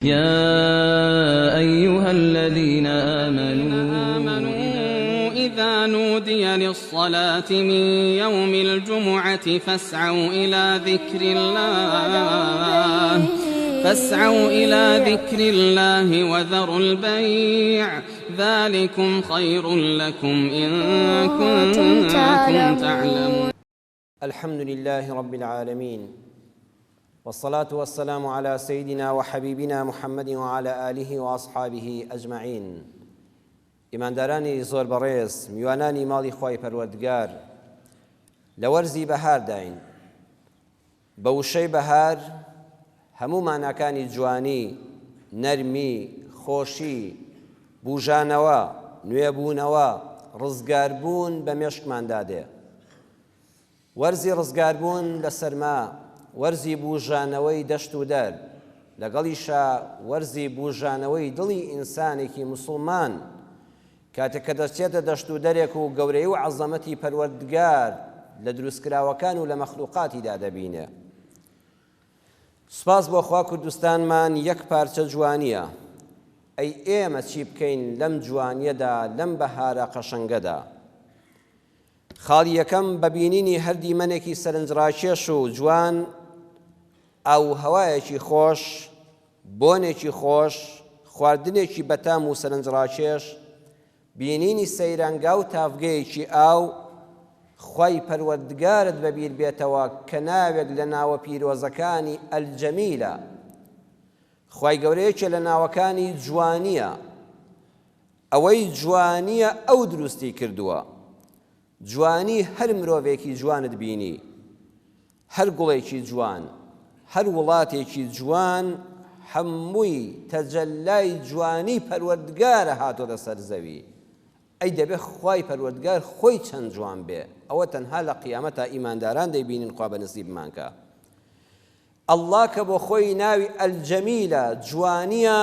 يا أيها الذين آمنوا إذا نودي للصلاة من يوم الجمعة فاسعوا إلى ذكر الله فاسعوا إلى ذكر الله وذروا البيع ذلكم خير لكم إن كنتم تعلمون. الحمد لله رب العالمين والصلاة والسلام على سيدنا وحبيبنا محمد وعلى آله وأصحابه أجمعين. ئیماندارانی زۆر بەڕێز، میوانانی ماڵی خوای پەروەردگار، لە وەرزی بەهارداین. بە وشەی بەهار هەموو ماناکانی جوانی، نەرمی، خۆشی، بوژانەوە، نوێبوونەوە، ڕزگاربوون بە مێشکماندا دێ. وەرزی ڕزگاربوون لە سەرما، وەرزی بووژانەوەی دەشت و دەر، لەگەڵیشا وەرزی بووژانەوەی دڵی ئینسانێکی موسڵمان کاتێک کە دەچێتە دەشت و دەرێک و گەورەی و عەزەمەتی پەروەردگار لە دروستکراوەکان و لە مەخلوقاتیدا دەبینێ. سوپاس بۆ خوا کوردستانمان یەک پارچە جوانیە، ئەی ئێمە چی بکەین لەم جوانیەدا لەم بەهارە قەشەنگەدا؟ خاڵی یەکەم، بە بینینی هەر دیمەنێکی سەرنجڕاکێش و جوان، ئاووهەوایەکی خۆش، بۆنێکی خۆش، خواردنێکی بەتام و سەرنجڕاکێش، بینینی سەیرانگا و تاڤگەیەکی ئاو، خوای پەروەردگارت بەبیر بێتەوە کە ناوێک لە ناوە پیرۆزەکانی الجمیلە. خوای گەورە یەکێ لە ناوەکانی جوانییە. ئەوەی جوانیە ئەو دروستی کردووە. جوانی هەر مرۆڤێکی جوانت بینی، هەر گوڵێکی جوان، هەر وڵاتێکی جوان هەمووی تەجەلای جوانی پەروەردگارە هاتۆتە سەر زەوی. ئەی دەبێ خوای پەروەردگار خۆی چەند جوان بێ، ئەوە تەنها لە قیامەتا ئیمانداران دەیبینن خوا بە نسیبمان کا. اللە کە بۆ خۆی ناوی الجمیلە، جوانیە،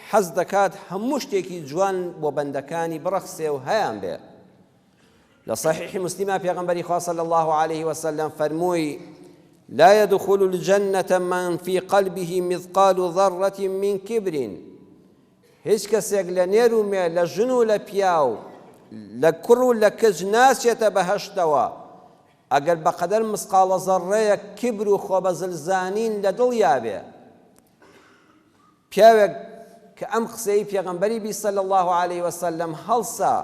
حەز دەکات هەموو شتێکی جوان بۆ بەندەکانی بڕەخسێ و هەیان بێ. لە صحیح مسلمە پێغەمبەری خوا صلی الله علیه وسلم فەرمووی لا يدخل الجنة من في قلبه مثقال ذرة من كبر. هیچ کەسێک لە نێر و مێ، لە ژن و لە پیاو، لە کوڕ و لە کچ ناچێتە بەهەشتەوە ئەگەر بەقەدەر مسقاڵە زەڕڕەیەک کیبر و خۆبەزلزانین لە دڵیا بێ. پیاوێک کە ئەم قسەی پێغەمبەری بی صلی اللە علیه وسلم هەڵسا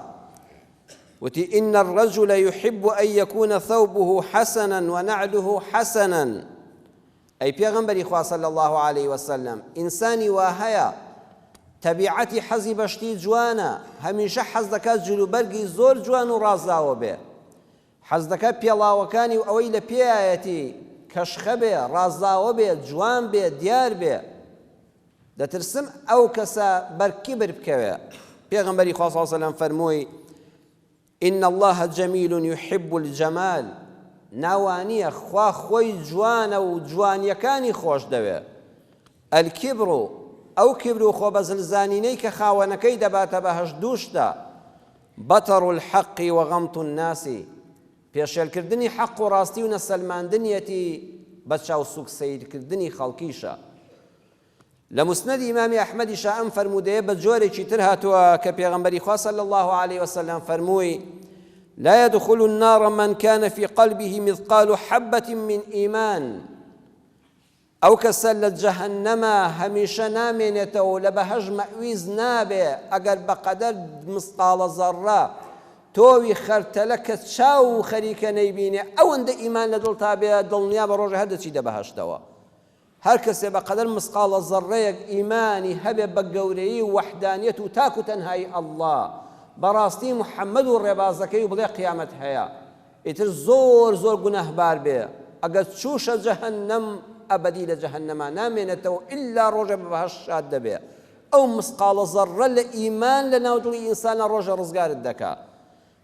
وتی ان الرجل يحب ان يكون ثوبه حسنا ونعله حسنا. ئەی پێغەمبەری خوا صلی اللە علیه وسلم ئینسانی وا هەیە تەبیعەتی حەزی بە شتی جوانە، هەمیشە حەز دەکات جلوبەرگی زۆر جوان و ڕازاوە بێ، حەز دەکات پێڵاوەکانی و ئەوەی لە پێیایەتی کەشخە بێ، ڕازاوە بێ، جوان بێ، دیار بێ. دەترسم ئەو کەسە بەر کیبر بکەوێ. پێغەمبەری خوا صلی اللە علیه وسلم فەرمووی ان اللە جمیل یحب الجمال، نا وانیە، خوا خۆی جوانە و جوانیەکانی خۆش دەوێ. الکبر، ئەو کیبر و خۆبەزلزانینەی کە خاوەنەکەی دەباتە بەهەشت دوو شتە، بطر الحق وغمط الناس، پێشێلکردنی حەق و ڕاستی و نەسەلماندنیەتی بە چاوسوک سەیرکردنی خەڵکیشە. لە موسنەدی ئیمامی ئەحمەدیشا ئەم فەرموودەیە بە جۆرێکی تر هاتووە کە پێغەمبەری خوا صلی اللە علیه وسلم فەرمووی لا يدخل النار من كان في قلبه مثقال حبة من إيمان. ئەو کەسە لە جەهەنەما هەمیشە نامێنێتەوە و لە بەهەشت مەئویز نابێ ئەگەر بەقەدەر مسقاڵە زەڕڕە تۆوی خەرتەلە کە چاو و خەریکە نەیبینێ ئەوەندە ئیمان لە دڵتا بێ دڵنیابە ڕۆژێ هەر دەچیتە بەهەشتەوە. هەر کەسێ بەقەدەر مسقاڵە زەڕڕەیەک ئیمانی هەبێ بە گەورەیی و وەحدانیەت و تاک و تەنهایی اللە بەڕاستی محمد و ڕێبازەکەی و بڵێ قیامەت هەیە ئیتر زۆر زۆر گوناهبار بێ ئەگەر چووشە جەهەنەم ئەبەدی لە جەهەنەما نامێنێتەوە ئیلا ڕۆژێ بە بەهەشت شاد دەبێ ئەو مسقاڵە زەڕڕە لە ئیمان لە ناو دڵی ئینسانا ڕۆژێ ڕزگارت دەکا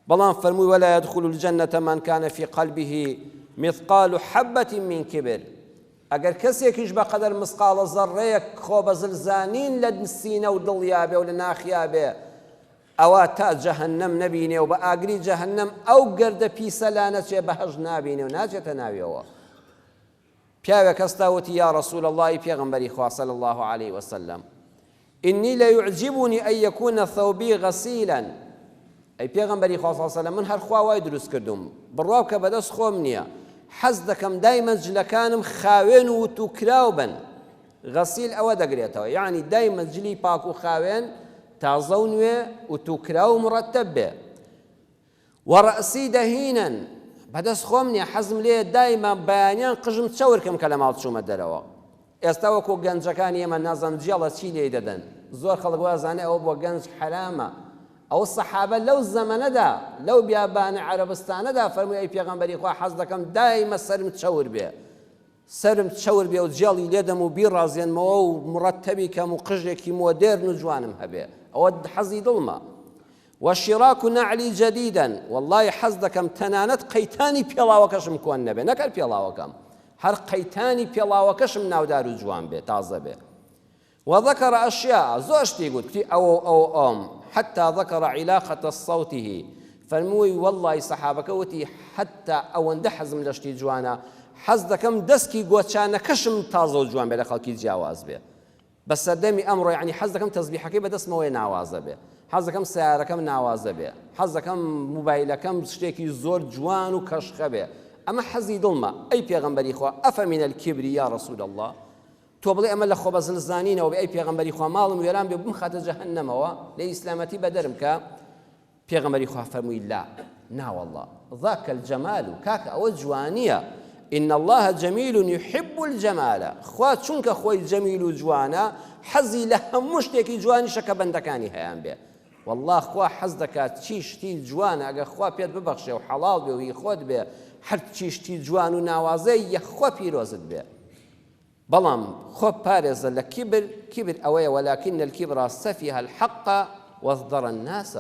بەڵام فەرمووی ولا يدخل الجنة من كان في قلبه مثقال حبة من كبر. ئەگەر کەسێکیش بەقەدەر مسقاڵە زەڕڕەیەک خۆبەزلزانین لە سینە و دڵیا بێ و لە ناخیا بێ ئەوا تا جەهەنەم نەبینێ و بە ئاگری جەهەنەم ئەو گەردە پیسە لانەچێ بەهەشت نابینێ و ناچێتە ناویەوە. پیاوێک هەستا وتی یا رسول اللە ی پێغەمبەری خوا صلی اللە علیه وسلم انی لیعجبنی ان یکون ثوبی غسیلا ئەی پێغەمبەری خوا صلی اللە علیه وسلم من هەر خوا وای دروست کردوم بڕوا بکە بەدەست خۆم نییە حەز دەکەم دایمە جلەکانم خاوێن و وتوکراو بن غسیل ئەوە دەگرێتەوە یعنی دایمە جلی پاک و خاوێن تازە و نوێ وتوکراو و مڕەتەب بێ وەڕەئسی دەهینەن، بەدەست خۆم نیە حەزم لێیە دایمە بەیانیان قژم چەور کەم کە لە ماڵ چوومە دەرەوە. ئێستا وەکۆ گەنجەکانی ئێمە نازانم جێڵە چی لێی دەدەن. زۆر خەڵک وازانێ ئەوە بۆ گەنج حەرامە. ئەو سەحابە لەو زەمەنەدا، لەو بیابانە عەرەبستانەدا فەرمووی ئەی پێغەمبەری خوا حەز دەکەم دایمە سەرم چەور بێ. سەرم چەور بێ و جێڵی لێدەم و بیڕازێنمەوە و مڕەتەبی کەم و قژێکی مۆدێرن و جوانم هەبێ. ئەوە حەزی دڵمە. وشراک نعلی جدیدا، وەڵڵاهی حەز دەکەم تەنانەت قەیتانی پێڵاوەکەشم کۆن نەبێ، نەک هەر پێڵاوەکەم، هەر قەیتانی پێڵاوەکەشم ناودار و جوان بێ، تازە بێ. وذکر اشیاء، زۆر شتی گوت، گوتی ئەوە و ئەو و ئەوم، حتی ذکر علاقە صوته، فەرمووی وەڵڵاهی سەحابەکە وتی حەتتا ئەوەندە حەزم لە شتی جوانە، حەز دەکەم دەسکی گۆچانەکەشم تازە و جوان بێ لە خەڵکی جیاواز بێ. بە سەردەمی ئەمڕۆ یەعنی حەز دەکەم تەزبیحەکەی بە دەستمەوەیە ناوازە بێ حەز دەکەم سەیارەکەم ناوازە بێ حەز دەکەم موبایلەکەم شتێکی زۆر جوان و کەشخە بێ ئەمە حەزی دڵمە ئەی پێغەمبەری خوا ئەفەمین الکبر یا رسول الله تۆ بڵێ ئەمە لە خۆبەزل زانینەوە بێ ئەی پێغەمبەری خوا ماڵم وێران بێ بمخاتە جەهەنەمەوە لە ئیسلامەتی بەدەرم کە پێغەمبەری خوا فەرمووی لا، ناوەڵڵا، ذاک الجمال، کاکە ئەوە جوانییە، ان اللە جمیل یحب الجمال، خوا چونکە خۆی جەمیل و جوانە حەزی لە هەموو شتێکی جوانیشە کە بەندەکانی هەیان بێ، وەڵڵا خوا حەز دەکات چی شتی جوانە ئەگەر خوا پێت ببەخشێ و حەڵاڵ بێ و هی خۆت بێ هەرچی شتی جوان و ناوازەیە یەخوا پیرۆزت بێ. بەڵام خۆ بپارێزە لە کیبر، کیبر ئەوەیە ولکن الکبر سفیه الحق واصدر الناس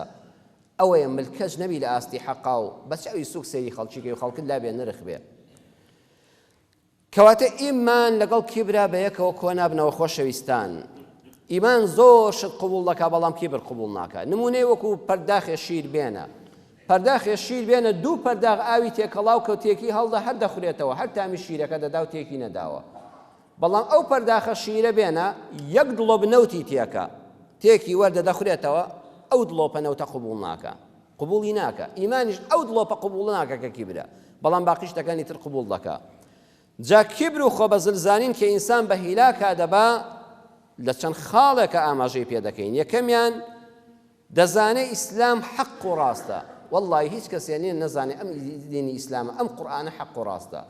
ئەوەیە ملکەچ نەبی لە ئاستی حەقا و بە چاوی سوک سەیری خەڵکی کەی و خەڵکت لا بێ نرخ بێ. کەواتە ئیمان لەگەڵ کیبرا بە یەکەوە کۆ نابنەوە خۆشەویستان. ئیمان زۆر شت قبوڵ دەکا بەڵام کیبر قبوڵ ناکا. نمونەی وەکو پەرداخێ شیر بێنە. پەرداخێ شیر بێنە دوو پەرداخ ئاوی تێکەڵاو کە تێکی هەڵدە هەر دەخورێتەوە هەر تامی شیرەکە دەدا و تێکی نەداوە بەڵام ئەو پەرداخە شیرە بێنە یەک دڵۆپ نەوتی تێکە تێکی وەردە دەخورێتەوە ئەو دڵۆپە نەوتە قبوڵ ناکە قبوڵی ناکە ئیمانیش ئەو دڵۆپە قبوڵ ناکە کە کیبرە بەڵام باقی شتەکانی تر قبوڵ دەکا جا کیبر و خۆبەزلزانین کە ئینسان بە هیلاکا دەبا لە چەند خاڵێکە ئاماژەی پێ دەکەین یەکەمیان دەزانێ ئیسلام حەق و ڕاستە وەڵڵاهی هیچ کەسێ نیە نەزانێ ئەم دینی ئیسلامە ئەم قورئانە حەق و ڕاستە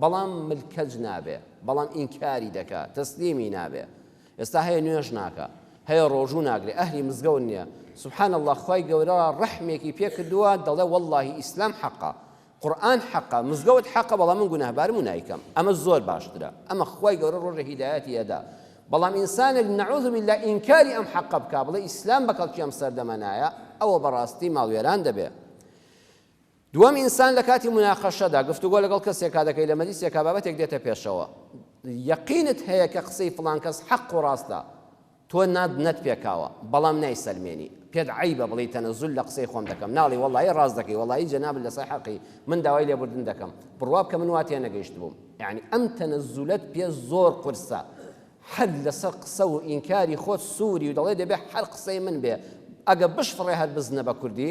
بەڵام ملکەچ نابێ بەڵام ئینکاری دەکا تەسلیمی نابێ ئێستا هەیە نوێژ ناکا هەیە ڕۆژوو ناگرێ ئەهلی مزگەوت نییە سبحان الله خوای گەورە ڕەحمێکی پێ کردووە دەڵێ وەڵڵاهی ئیسلام حەقە قورئان حەقە مزگەوت حەقە بەڵام من گوناهبارم و نایکەم ئەمە زۆر باشترە ئەمە خوای گەورە ڕۆژە هیدایەتی ئەدا بەڵام ئینسانێک نعوذ باللە ئینکاری ئەم حەقە بکا بڵێ ئیسلام بە کەڵکی ئەم سەردەمە نایە ئەوە بەڕاستی ماڵوێران دەبێ دووەم ئینسان لە کاتی مناقەشەدا گفتوگۆ لەگەڵ کەسێکا دەکەی لە مەجلیسێکا بابەتێک دێتە پێشەوە یەقینت هەیە کە قسەی فڵان کەس حەق و ڕاستە تۆ نات نەت پێکاوە بەڵام نایسەلمێنی پێت عەیبە بڵێی تەنەزول لە قسەی خۆم دەکەم ناڵێی وەڵایی ڕاست دەکەی وەڵایی جەنابت لەسەر حەقی من داوای لێبوردن دەکەم بڕوا بکە من وا تێنەگەیشتبووم یەعنی ئەم تەنەزولەت پێ زۆر قورسە هەر لەسەر قسە و ئینکاری خۆت سووری و دەڵێ دەبێ هەر قسەی من بێ ئەگە بشفڕێ هەر بزنە بە کوردی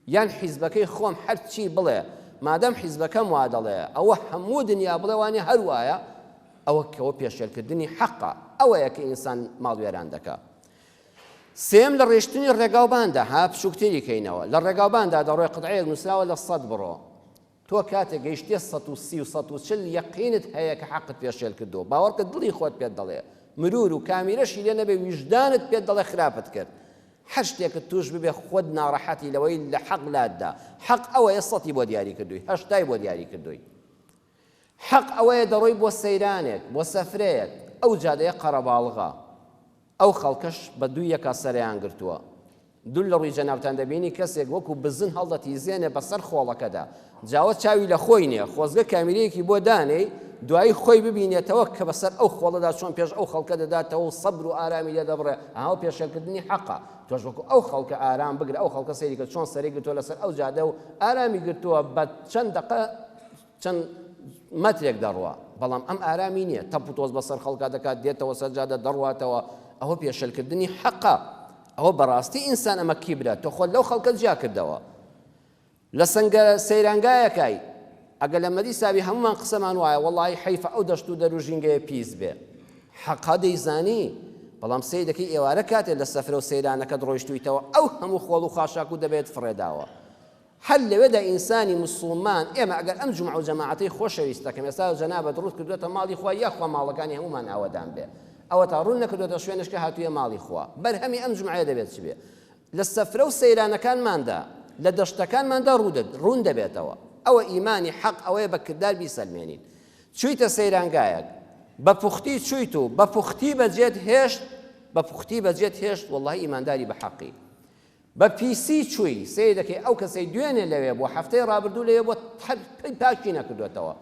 یان حیزبەکەی خۆم هەر چی بڵێ مادەم حیزبەکەم وا دەڵێ ئەوە هەموو دنیا بڵێ وانیە هەر وایە ئەوە کەوە پێشێلکردنی حەقە ئەوەیە کە ئینسان ماڵوێران دەکا سێم لە ڕێشتنی ڕێگاوباندا ها بچووکتری کەینەوە لە ڕێگاوباندا دەڕۆی قطعەیەک نووسراوە لە سەد بڕۆ تۆ کاتێک گەیشتیە 130 و 140 یەقینت هەیە کە حەقت پێشێل کردووە باوەڕکە دڵی خۆت پێت دەڵێ مرور و کامیرەشی لێ نەبێ ویژدانت پێت دەڵێ خراپت کرد هەر شتێکت توش ببێ خۆت ناڕەحەتی لەوەی لە حەق لات دا حەق ئەوەیە سەتی بۆ دیاری کردووی هەشتای بۆ دیاری کردووی حەق ئەوەیە دەڕۆی بۆ سەیرانێک بۆ سەفرەیەک ئەو جادەیە قەرەباڵغە ئەو خەڵکەش بە دوو یەکا سەرەیان گرتووە دوور لە ڕووی جەنابتان دەبینی کەسێک وەکو بزن هەڵدەتیزێنێ بەسەر خۆڵەکەدا جاوە چاوی لە خۆی نییە خۆزگە کامیرەیەکی بۆ دانێی دوایی خۆی ببینێتەوە کە بەسەر ئەو خۆڵەدا چۆن پێش ئەو خەڵکە دەداتەوە و سەبر و ئارامی لێ دەبڕێ ئەها پێشێلکردنی حەقە تۆش وەکو ئەو خەڵکە ئارام بگرە ئەو خەڵکە سەیری کە چۆن سەری گرتووە لەسەر ئەو جادە و ئارامی گرتووە بە چەند دەقە چەند مەترێک دەڕوا، بەڵام ئەم ئارامی نییە، تەپ و تۆز بەسەر خەڵکا دەکات، دێتەوە سەر جادە دەڕواتەوە، ئەوە پێشێلکردنی حەقە، ئەوە بەڕاستی ئینسان ئەمە کیبرە، تۆ خۆت لەو خەڵکە جیا کردەوە. لە سەنگە سەیرانگایەکای، ئەگەر لە مەریسا بی هەموومان قسەمان وایە، وەڵاهی حەیفە ئەو دەشت و دەر و ژینگەیە پیس بێ. حەقە دەیزانی، بەڵام سەیر دەکەی ئێوارە کاتێ لە سەفرە و سەیرانەکەت ڕۆیشتوویتەوە ئەو هەموو خۆڵ و خاشاک و دەبێت فڕێداوە. هەر لەوێدا ئینسانی موسڵمان، ئێمە ئەگەر ئەم جومعە و جەماعەتەی خۆشەویست دەکەم ئێستا جەنابت ڕووت کردووەتە ماڵی خوا یاخوا ماڵەکانی هەموومان ئاوەدان بێ ئەوەتا ڕوون نەکردووەتە شوێنش کە هاتوویە ماڵی خوا بەرهەمی ئەم جومعەیە دەبێت چ بێ لە سەفرە و سەیرانەکانماندا لە دەشتەکانماندا ڕوون دەبێتەوە ئەوە ئیمانی حەق ئەوەیە بە کردار بیسەلمێنین چوویتە سەیرانگایەک بە پوختی چوویت و بە پوختی بەجێت هێشت بە پوختی بەجێت هێشت وەڵڵاهی ئیمانداری بە حەقی بە پیسی چووی، سەیر دەکەی ئەو کەسەی دوێنێ لەوێ بووە هەفتەی ڕابردوو لەوێ بووە هەر پێی پاکی نەکردۆتەوە.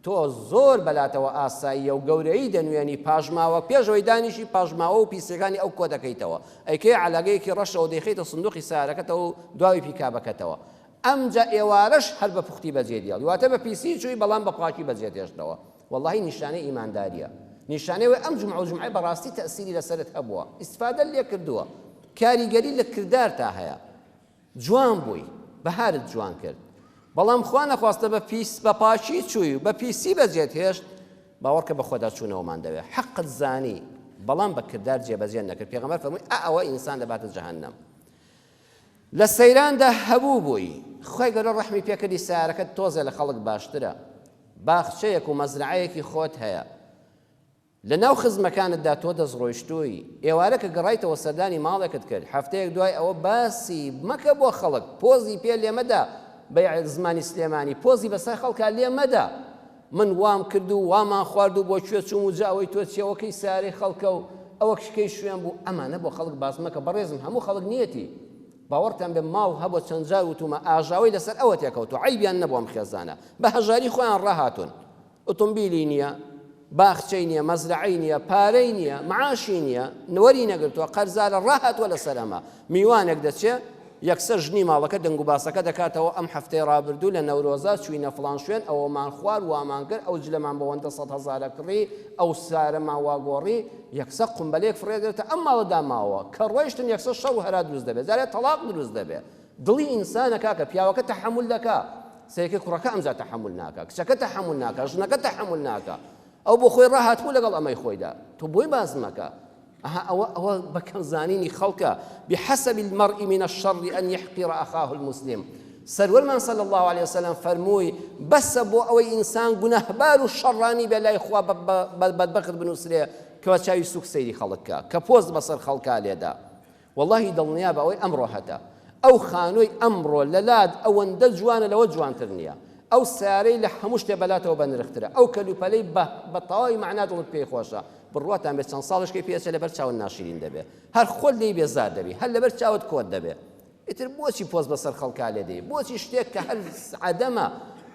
تۆ زۆر بەلاتەوە ئاساییە و گەورەیی دەنوێنی پاشماوە پێش ئەوەی دانیشی پاشماوە و پیسیەکانی ئەو کۆدەکەیتەوە ئەیکەیە عەلاگەیەکی ڕەشەوە دەیخەیتە سندوقی سەیارەکەتەوە و دواوی پیکابەکەتەوە ئەمجا ئێوارەش هەر بە پوختی بەجێ دێڵی واتە بە پیسی چووی بەڵام بە پاکی بەجێت هێشتەوە وەڵاهی نیشانەی ئیمانداریە نیشانەی ئەوەی ئەم جومعە و جومعەی بەڕاستی تەئسیری لەسەرت هەبووە ئیستفادەت لێ کردووە کاریگەری لە کردارتا هەیە جوان بووی بەهارت جوان کرد بەڵام خوا نەخواستە بە پیس بە پاکی چووی و بە پیسی بەجێت هێشت باوەڕکە بە خۆدا چوونەوەمان دەوێ حەقت زانی بەڵام بە کردار جێبەجێ نەکرد پێغەمبەر فەرمووی ئا ئەوە ئینسان دەباتە جەهەنەم لە سەیراندا هەبوو بووی خوای گەورە ڕەحمی پێکردی سەیارەکەت تۆزێ لە خەڵک باشترە باخچەیەک و مەزرەعەیەکی خۆت هەیە لە ناو خزمەکانتدا تۆ دەستڕۆیشتووی ئێوارە کە گەڕایتەوە سەردانی ماڵێکت کرد هەفتەیەک دوای ئەوە باسی مەکە بۆ خەڵک پۆزی پێ لێمەدە بە زمانی سلێمانی پۆزی بەسەر خەڵکا لێ مەدە من وام کرد و وامان خوارد و بۆ کوێ چووم و جا ئەوەی تۆ چیە ئەوە کەی سەیارەی خەڵکە و ئەوە کەی شوێن بوو ئەمانە بۆ خەڵک باس مەکە بەڕێزم هەموو خەڵک نیەتی باوەڕتان بێ ماڵ هەبووە چەند جار وتومە ئاژاوەی لەسەر ئەوە تێکەوتووە عەیبیان نەبوو ئەم خێزانە بە هەژاری خۆیان ڕاهاتوون ئۆتۆمبیلی نییە باخچەی نییە مەزرەعەی نییە پارەی نییە معاشی نییە وەری نەگرتووە قەرزارە ڕاهاتووە لەسەر ئەمە میوانێک دەچێ یەکسەر ژنی ماڵەکە دەنگوباسەکە دەکاتەوە ئەم هەفتەی ڕابردوو لە نەورۆزا چوینە فڵان شوێن ئەوەمان خوارد وامان کرد ئەو جلەمان بەوەندە سەدهەزارە کڕی ئەو سارەمان وا گۆڕی یەکسەر قومبەلەیەک فڕێ دەدرێتە ئەم ماڵە داماوە کە ڕۆیشتن یەکسەر شەڕ و هەرا دروست دەبێت جارێ تەڵاق دروست دەبێت دڵی ئینسانە کاکە پیاوەکە تەحەمول دەکا سەیرکەی کوڕەکە ئەمجا تەحەمول ناکا کچەکە تەحەمول ناکا ژنەکە تەحەمول ناکا ئەو بۆ خۆی ڕاهاتبوو لەگەڵ ئەمەی خۆیدا تۆ بۆی باس مەکە ئەها ئەوە ئەوە بە کەم زانینی خەڵکە بحسب المرء من الشر أن يحقر أخاه المسلم سەروەرمان صلی الله علیه وسلم فەرمووی بەسە بۆ ئەوەی ئینسان گوناهبار و شەڕانی بێ لای خوا بە بەدبەخت بنووسرێ کە بە چاوی سوک سەیری خەڵک کا کە پۆست بەسەر خەڵکا لێدا وەڵاهی دڵنیابە ئەوەی ئەمڕۆ هەتە ئەو خانووی ئەمڕۆ لەلات ئەوەندە جوانە لەوە جوانتر نییە ئەو سەیارەی لە هەموو شتێ بەلاتەوە بەنرخترە ئەو کەلوپەلەی بە بە تەواوی مەعنا دڵت پێی خۆشە بڕواتان بێت چەند ساڵێکەی پێچێ لەبەر چاوت ناشیرین دەبێ هەر خۆت لێی بێزار دەبی هەر لەبەر چاوت کۆت دەبێ ئیتر بۆچی پۆست بەسەر خەڵکا لێدەی بۆچی شتێک کە هەر عەدەمە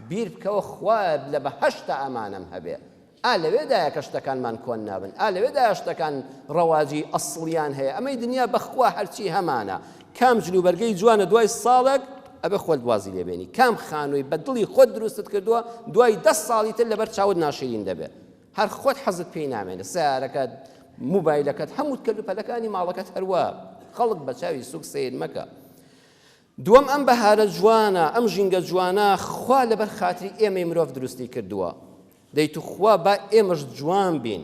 بیر بکەوە خوایە لە بەهەشتا ئەمانەم هەبێ ئا لەوێدایە کە شتەکانمان کۆن نابن، ئا لەوێدایە شتەکان ڕەواجی ئەسڵیان هەیە، ئەمەی دنیا بەخوا هەرچی هەمانە، کام جلوبەرگەی جوانە دوای ساڵێک ئەبێ خۆت وازی لێ بێنی، کام خانووی بە دڵی خۆت دروستت کردووە دوای دە ساڵی تر لەبەر چاوت ناشیرین دەبێ، هەر خۆت حەزت پێی نامێنێ، سەیارەکەت، موبایلەکەت، هەموو کەلوپەلەکانی ماڵەکەت هەروا، خەڵک بە چاوی سووک سەیر مەکە. دووەم ئەم بەهارە جوانە، ئەم ژینگە جوانە خوا لەبەر خاتری ئێمەی مرۆڤ دروستی کردووە. دەی توخوا با ئێمەش جوان بین.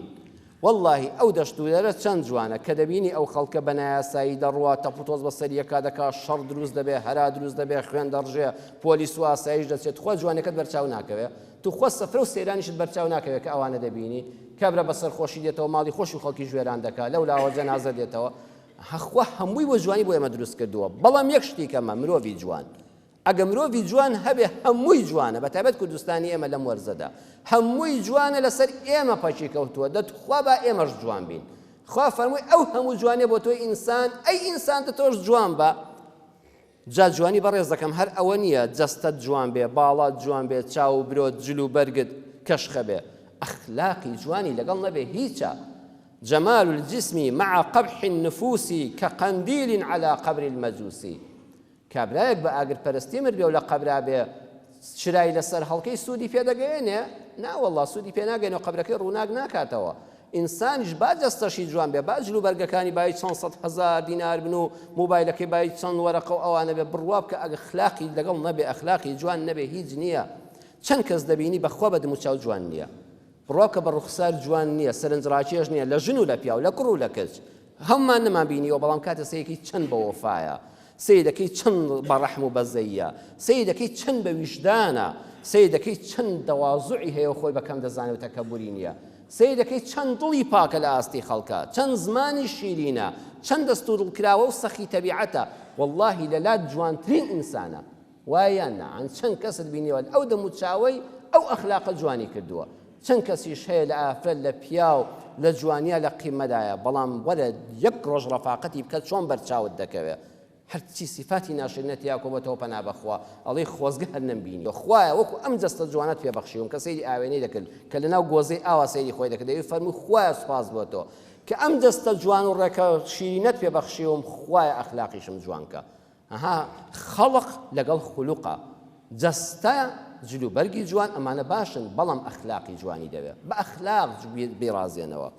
وەڵاهی ئەو دەشت و دەرە چەند جوانە کە دەبینی ئەو خەڵکە بە نایاسایی دەڕوا تەپوتۆز بەسەر یەکا دەکا شەڕ دروست دەبێ هەرا دروست دەبێ خوێن دەڕژێ پۆلیس و ئاسایش دەچێت تخوا جوانەکەت بەرچاو ناکەوێ توخوا سەفرە و سەیرانیشت بەرچاو ناکەوێ کە ئەوانە دەبینی کابرا بەسەر خۆشی دێتەوە ماڵی خۆش و خەڵکی ژوێران دەکا لەولاوە جەنازە دێتەوە خوا هەمووی بۆ جوانی بۆ ئێمە دروست کردووە بەڵام یەک شتی کەمە مرۆڤی جوان ئەگە مرۆڤی جوان هەبێ هەمووی جوانە بە تایبەت کوردستانی ئێمە لەم وەرزەدا هەمووی جوانە لەسەر ئێمە پەکی کەوتووە دەتخوا با ئێمەش جوان بین خوا فەرمووی ئەو هەموو جوانێ بۆ تۆی ئینسان ئەی ئینسان دە تۆش جوان بە جا جوانی بەڕێزەکەم هەر ئەوە نییە جەستەت جوان بێ باڵات جوان بێ چاو و برۆت جل و بەرگت کەشخە بێ ئەخلاقی جوانی لەگەڵ نەبێ هیچە جمال الجسم مع قبح النفوس کقندیل علی قبر المجوس کابرایەک بە ئاگر پەرستی مردبێ و لە قەبرا بێ. چرای لەسەر هەڵکەی سوودی پێ دەگەیەنێ؟ نا وەڵڵا سوودی پێ ناگەیەنێ و قەبرەکەی ڕووناک ناکاتەوە. ئینسانیش با جەستەشی جوان بێ، با جلوبەرگەکانی بایی چەند سەدهەزار دینار بن و مۆبایلەکەی بایی چەند وەرەقە و ئەوانە بێ، بڕوا بکە ئەگەر ئەخلاقی لەگەڵ نەبێ، ئەخلاقی جوان نەبێ هیچ نییە. چەند کەس دەبینی بەخوا بە دموچاو جوان نییە. بڕوا بکە بە ڕوخسار جوان نییە، سەرنجڕاکێش نییە، لە ژن و لە پیاو، لە کوڕ و لە کچ. هەموومان نەمان بینیوە، بەڵام کاتێ سەیرەکەی چەند بەوەفایە، سەیرەکەی چەند بە ڕەحم و بەزەییە، سەیرەکەی چەند بە ویژدانە، سەیرەکەی چەند تەوازوعی هەیە و خۆی بە کەم دەزانێ و تەکەبوری نییە، سەیرەکەی چەند دڵی پاکە لە ئاستی خەڵکا، چەند زمانی شیرینە، چەند دەست و دڵ کراوە و سەخی تەبیعەتە، وەڵڵاهی لەلات جوانترین ئینسانە. وایە یان نا؟ عەن چەند کەست بینیوە ئەو دەم و چاوەی ئەو ئەخلاقە جوانی کردووە؟ چەند کەسیش هەیە لە ئافرەت لە پیاو لە جوانیا لە قیمەدایە بەڵام وەرە یەک ڕۆژ ڕەفاقەتی بکە چۆن بەرچاوت دەکەوێ هەرچی سیفاتی ناشرینە تیا کۆبۆتەوە پەنا بەخوا ئەڵێی خۆزگە هەر نەمبینی خوایە وەکو ئەم جەستە جوانەت پێ بەخشیوم کە سەیری ئاوێنەی دەکرد کە لەناو گۆزەی ئاوا سەیری خۆی دەکرد دەیوت فەرمووی خوایە سوپاس بۆ تۆ کە ئەم جەستە جوان و ڕێکە شیرینەت پێ بەخشیوم خوایە ئەخلاقیشم جوان کە ئەها خەڵق لەگەڵ خولوقە جەستە جل و بەرگی جوان ئەمانە باشن بەڵام ئەخلاقی جوانی دەوێ بە ئەخلاق بیڕازێنەوە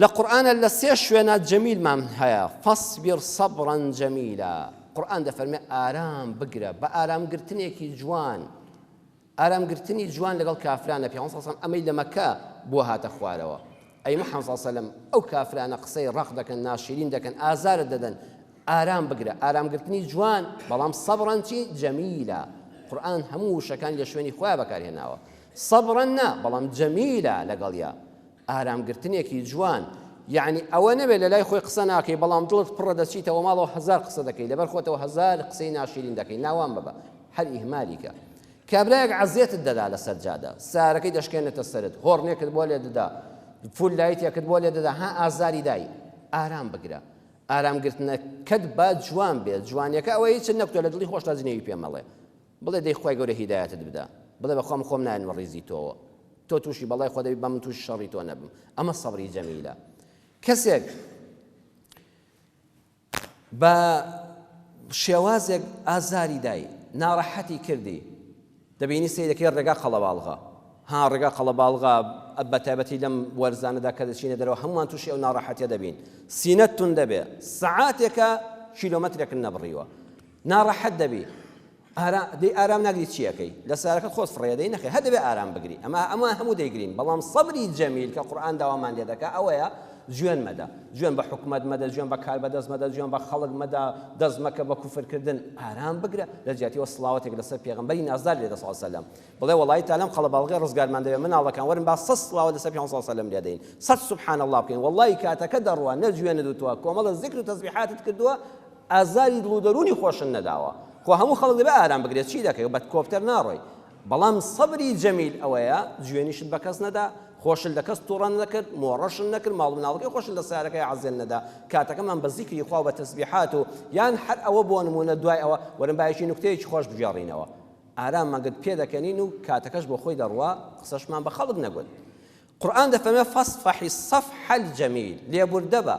لە قورئانە لە سێ شوێنە جەمیلمان هەیە فەصبر صبرا جەمیلا قورئان دەفەرمێ ئارام بگرە بە ئارامگرتنێکی جوان ئارامگرتنی جوان لەگەڵ کافرانە پێغەمبەر صلی اللە علیە وسلم ئەمەی لە مەکە بۆ هاتە خوارەوە ئەی محمد صلی اللە علیە وسلم ئەو کافرانە قسەی ڕەق دەکەن ناشیرین دەکەن ئازارت دەدەن ئارام بگرە ئارامگرتنی جوان بەڵام صبرا چی جمیلا قورئان هەموو وشەکانی لە شوێنی خۆیان بەکارهێناوە صبرا نا بەڵام جمیلا لەگەڵیا ئارامگرتنێکی جوان یەعنی ئەوە نەبێت لەلای خۆی قسە ناکەی بەڵام دڵت پڕە دەچیتەوە ماڵەوە هەزار قسە دەکەی لەبەر خۆتەوە هەزار قسەی ناشیرین دەکەی ناوان بەبە هەر ئیهمالی کە کابرایەک عەزێتت دەدا لەسەر جادە سارەکەی دەشکێنێتە سەرت هۆڕنێکت بۆ لێ دەدا full light ێکت بۆ لێ دەدا ها ئازاری دای ئارام بگرە ئارامگرتنەکەت با جوان بێت جوانیەکە ئەوە هیچت نەکوتوە لە دڵی خۆشتا جنێوی پێ مەڵێ بڵێ دەی خوای گەورە هیدایەتت بدا بڵێ بەخوا من خۆم نایەنمە ڕیزی تۆوە تۆ تووشی بەڵای خۆ دەبی با من تووشی شەڕی تۆ نەبم ئەمە سەبری جەمیلە کەسێک بە شێوازێک ئازاری دای ناڕەحەتی کردی دەبینی سەیرەکەی ڕێگا قەڵەباڵغە ها ڕێگا قەڵەباڵغە بە تایبەتی لەم وەرزانەدا کە دەچینە دەرەوە هەمووان تووشی ئەو ناڕەحەتیە دەبین سینەت تون دەبێ سەعاتێکە کیلۆمەترێکت نەبڕیوە ناڕەحەت دەبی ئارا دەی ئارام ناگری چی ئەکەی لە سارەکەت خۆت فڕێ دەی نەخێر هەر دەبێ ئارام بگری ئەمە ئەمە هەموو دەیگرین بەڵام سەبری جەمیل کە قورئان داوامان لێ دەکا ئەوەیە جوێن مەدە جوێن بە حکومەت مەدە جوێن بە کاربەدەست مەدە جوێن بە خەڵک مەدە دەست مەکە بە کوفرکردن ئارام بگرە لە جیاتیەوە سڵاوەتێک لەسەر پێغەمبەری نازدار لێدە صلی الله علیه وسلم بڵێ وەڵی تا لەم قەڵەباڵغی ڕزگارمان دەبێ مناڵەکان وەرن با سەد سڵاوە لەسەر پێغەمبەر صلی الله علیه وسلم لێدەین سەد سبحان الله بکەین وەڵی کاتەکە دەڕوا نە جوێنت وتووە کۆمەڵە زیکر و تەسبیحاتت کردووە ئازاری دڵ و دەروونی خۆشت نەداوە خۆ هەموو خەڵک دەبێ ئارام بگرێت چی دەکەی بە کۆپتەر ناڕۆی بەڵام سەبری جەمیل ئەوەیە جوێنیشت بە کەس نەدا خۆشت لە کەس توڕە نەکرد مۆڕەشت نەکرد ماڵ مناڵەکەی خۆشت لە سارەکەی عەزێن نەدا کاتەکەمان بە زیکری خوا و بە تەسبیحات و یان هەر ئەوە بۆ نمونە دوای ئەوە وەرن باەکی نوکتەیەکی خۆش بگێڕینەوە ئاراممان گرت پێدەکەنین و کاتەکەش بۆ خۆی دەڕوا قسەشمان بە خەڵک نەگوت قورئان دەفەرمێ فاصفح الصفح الجمیل لێبوردە بە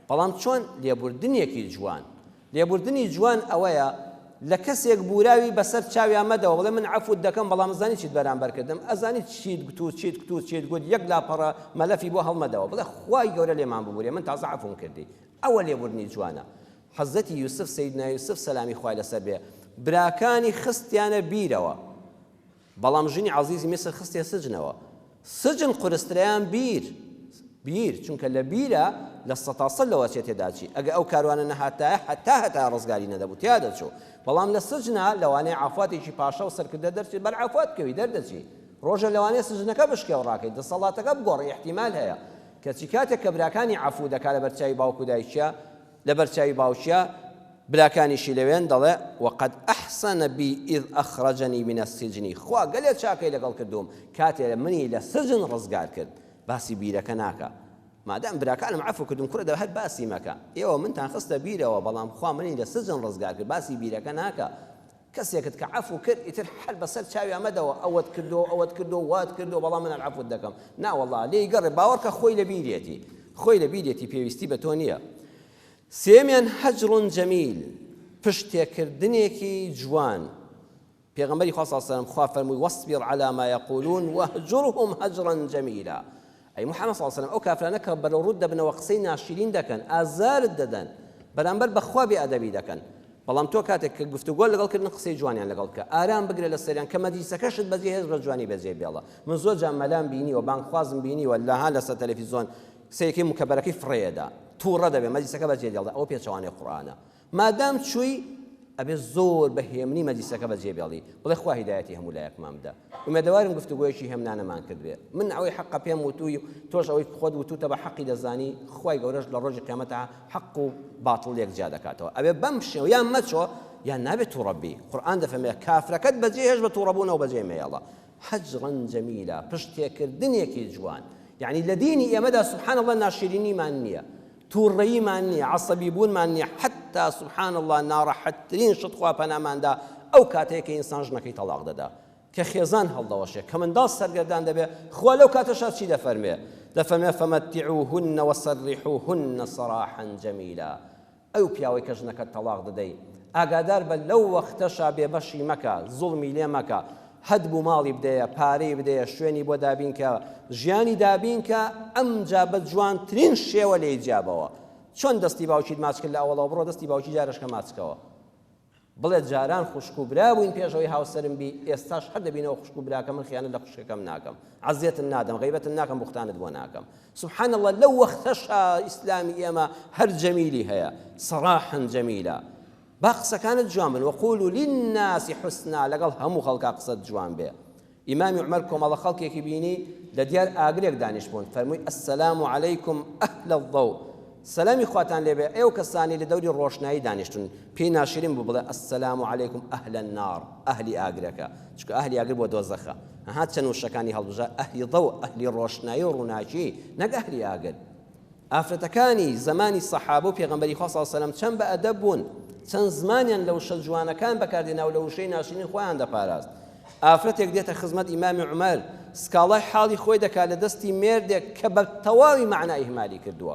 بەڵام چۆن لێبوردنێکی جوان لێبوردنی جوان ئەوەیە لە کەسێک بوراوی بەسەر چاویا مەدەوە بڵێ من عەفوت دەکەم بەڵام ئەزانی چیت بەرامبەر کردم ئەزانی چیت گوت و چیت گوت و چیت گوت یەک لاپەڕە مەلەفی بۆ هەڵمەدەوە بڵێ خوای گەورە لێمان ببورێ من تازە عەفوم کردی ئەوە لێبوردنی جوانە حەزرەتی یوسف سەیدنا یوسف سەلامی خوای لەسەر بێ براکانی خستیانە بیرەوە بەڵام ژنی عەزیزی میسر خستیە سجنەوە. سجن قورسترەیان بیر بیر چونکە لە بیرە لە سەتا سەد لەوە چێ تێداچی ئەگە ئەو کاروانە نەهاتایە هەتا هەتا ڕزگاری نەدەبوو تیا دەچوو بەڵام لە سجنا لەوانەیە عەفواتێکی پاشا و سەرکردە دەرچێت بەر عەفوات بکەوی دەردەچی ڕۆژە لەوانەیە سجنەکە بشکێ و ڕاکەی دەسەڵاتەکە بگۆڕی ئیحتیمال هەیە کەچی کاتێک کە براکانی عەفوو دەکا لەبەر چاوی باوک و دایکیا لەبەر چاوی باوکیا براکانیشی لەوێن دەڵێ، وقد احسن بی اذ اخرجنی من السجن، خوا گەلێ چاکەی لەگەڵ کردووم کاتێ منی لە سجن ڕزگار کرد، باسی بیرەکە ناکا مادام براکانم عەفو کردوم کوڕە دە هەر باسی مەکە ئێوە منتان خستە بیرەوە بەڵام خوا منی لە سجن ڕزگار کرد باسی بیرەکە ناکا کەسێکت کە عەفو کرد ئیتر هەر بەسەر چاویا مەدەوە ئەوەت کردووە ئەوەت کردووە وات کردووە بەڵام من عەفوت دەکەم نا وەڵا لێی گەڕێ باوەڕکە خۆی لە بیرێتی خۆی لە بیرێتی پێویستی بە تۆ نییە سێمیان هەجر جەمیل پشت تێکردنێکی جوان. پێغەمبەری خوا صلی اللە علیە وسلم خوا فەرمووی واصبر علی ما یقولون واهجرهم هجرا جمیلا ئەی محمد صلی اللە علیە وسلم ئەو کافرانە کە بەرەو ڕووت دەبنەوە قسەی ناشیرین دەکەن ئازارت دەدەن بەرامبەر بەخوا بێ ئەدەبی دەکەن بەڵام تۆ کاتێک کە گفتوگۆ لەگەڵ کردن قسەی جوانیان لەگەڵ بکە ئارام بگرە لەسەریان کە مەجلیسەکەشت بەجێ هێشت بە جوانی بەجێ بێڵە من زۆر جار مەلام بینیوە بانگخوازم بینیوە لەها لەسەر تەلەفیزۆن سەیرکەی مکەبەرەکەی فڕێدا تووڕە دەبێ مەجلیسەکە بەجێ دێڵێ ئەوە پێچەوانەی قورئانە مادام چووی ئەبێ زۆر بە هێمنی مەجلیسەکە بەجێ بێڵی بڵێ خوا هیدایەتی هەموو لایەکمان بدا ئومێدەوارم گفتوگۆیەکی هێمنانەمان کردبێ من ئەوەی حەقە پێم وتووی و تۆش ئەوەی خۆت وتوتە بە حەقی دەزانی خوای گەورەش لە ڕۆژی قیامەتا حەق و باتڵ لێک جیا دەکاتەوە ئەبێ بەم شێوە یان مەچۆ یان نابێت تووڕە بی قورئان دەفەرمێ کافرەکەت بەجێ هێشت بە تووڕەبوونەوە بەجێ مەیەڵە هجرا جمیلا پشت تێکردنێکی جوان یعنی لە دینی ئێمەدا سبحان الله ناشرینیمان نییە توڕەییمان نیە عەسەبی بوونمان نیە حەتا سبحان اللە ناڕەحەتترین شت خوا پەنامان دا ئەو کاتەیە کە ئینسان ژنەکەی تەڵاق دەدا کە خێزان هەڵدەوەشێ کە منداڵ سەرگەردان دەبێ خوا لەو کاتەشا چی دەفەرمێ دەفەرمێ فمتعوهن وسرحوهن سراحا جمیلا ئەو پیاوەی کە ژنەکەت تەڵاق دەدەی ئاگادار بە لەو وەختەشا بێبەشی مەکە زوڵمی لێ مەکە هەتبوو ماڵی بدەیە، پارەی بدەیە، شوێنی بۆ دابین کە، ژیانی دابین کە، ئەمجا بە جوانترین شێوە لێی جیابەوە. چۆن دەستی باوکیت ماچ کرد لە ئەوەڵەوە بڕۆ دەستی باوکی جارەشکە ماچ کەوە. بڵێ جاران خوشک و برا بووین پێش ئەوەی هاوسەرم بی، ئێستاش هەر دەبینەوە خوشک و براکەم من خیانەت لە خوشکەکەم ناکەم، عەزێتت نادەم، غەیبەتت ناکەم، بوختانت بۆ ناکەم. سبحان اللە لەو وەختەشا ئیسلامی ئێمە هەر جەمیلی هەیە، سراحا جمیلا. با قسەکانت جوان بن، وقولوا للناس حسنا، لەگەڵ هەموو خەڵکا قسەت جوان بێ. ئیمامی عومەر کۆمەڵە خەڵکێکی بینی لە دیار ئاگرێک دانیشتبوون، فەرمووی، السلام علیکم اهل الضوء، سەلامی خواتان لێ بێ ئەو کەسانەی لە دەوری ڕۆشنایی دانیشتوون، پێی ناشرین بوو بڵێ السلام علیکم اهل النار، ئەهلی ئاگرەکە، چونکە ئەهلی ئاگر بۆ دۆزەخە. ئەها چەند وشەکانی هەڵبژارد، ئەهلی ضوء، ئەهلی ڕۆشنایی و ڕووناکی، نەک ئەهلی ئاگر. ئافرەتەکانی زەمانی سەحابە و پێغەمبەری خوا صلی اللە علیە وسلم چەند بە ئەدەب بوون، چەند زمانیان لە وشە جوانەکان بەکاردێنا و لە وشەی ناشرین خۆیان دەپاراست. ئافرەتێک دێتە خزمەت ئیمامی عومەر، سکاڵای حاڵی خۆی دەکات لە دەستی مێردێک کە بە تەواوی مەعنا ئیهمالی کردووە.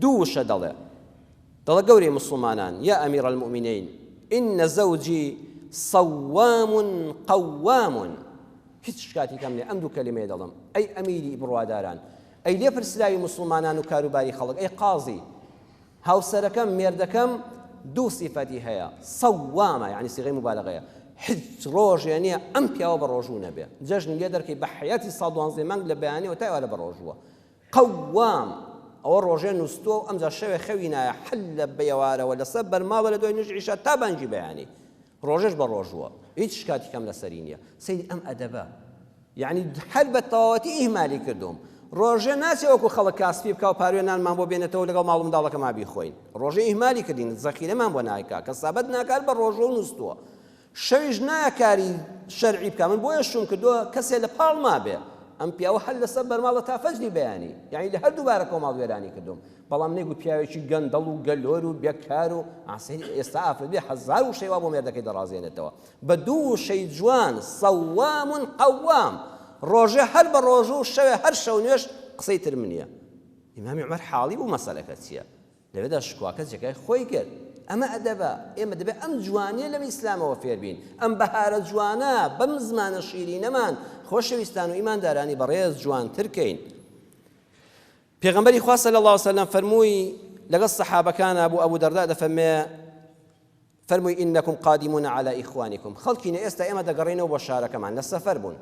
دوو وشە دەڵێ. دەڵێ گەورەی موسڵمانان، یا امیر المومنین، ان زوجی صوام قوام، هیچ شکاتی کەم نییە ئەم دوو کەلیمەیە دەڵێم، ئەی ئەمیری بڕواداران، ئەی لێپرسراوی موسڵمانان و کاروباری خەڵک، ئەی قازی، هاوسەرەکەم، مێردەکەم دوو سیفەتی هەیە، صوامە، یەعنی سیغەی موبالەغەیە، هیچ ڕۆژێ نییە ئەم پیاوە بە ڕۆژوو نەبێ، جەژنی لێ دەرکەی بە حەیاتی ساڵ دوانزەی مانگ لە بەیانیەوە تا ئێوارە بە ڕۆژووە، قوام، ئەوە ڕۆژێ نوستووە و ئەمجا شەوێ خەوی نایە، هەر لە بەیەوارەوە لەسەر بەرماڵە لە دوای نوێژی عیشا تا بانگی بەیانی، ڕۆژێش بە ڕۆژووە، هیچ شکاتی کەم لەسەری نییە، سەیری ئەم ئەدەبە. یەعنی هەر بە تەواوەتی ئیهمالی کردووم. ڕۆژێ ناچێ وەکو خەڵک کاسپی بکا و پاروێ نانمان بۆ بێنێتەوە و لەگەڵ ماڵ و منداڵەکەمان بیخۆین. ڕۆژێ ئیهمالی کردین، زەخیرەمان بۆ ناکا، کەسابەت ناکا هەر بە ڕۆژووە و نووستووە. شەویش نایە کاری شەرعی بکا، من بۆیە شووم کردووە کەسێ لە پاڵما بێ. ئەم پیاوە هەر لەسەر بەرماڵە تا فەجری بەیانی. یەعنی لە هەردوو بارەکەوە ماڵوێرانی کردووم. بەڵام نەیگوت پیاوێکی گەندەڵ و گەلۆر و بێکار و ئاسەی ئێستا ئافرەت بێ هەزار وشەی وا بۆ مێردەکەی دەڕازێنێتەوە. بە دوو وشەی جوان، صوام قوام، ڕۆژێ هەر بە ڕۆژوو و شەوێ هەر شەو نوێژ، قسەی ترم نییە. ئیمامی عومەر حاڵی بوو مەسەلەکە چییە. لەوێدا شکواکە جێگای خۆی گرت. ئەمە ئەدەبە. ئێمە دەبێ ئەم جوانییە لەم ئیسلامەوە فێر بین. ئەم بەهارە جوانە بەم زمانە شیرینەمان خۆشەویستان و ئیماندارانی بەڕێز جوانتر کەین. پێغەمبەری خوا صلی اللە علیە وسلم فەرمووی لەگەڵ سەحابەکانا بوو ئەبو دەرداء دەفەرمێ فەرمووی انکم قادمون علی اخوانکم خەڵکینە ئێستا ئێمە دەگەڕێینەوە بۆ شارەکەمان لە سەفەر بوون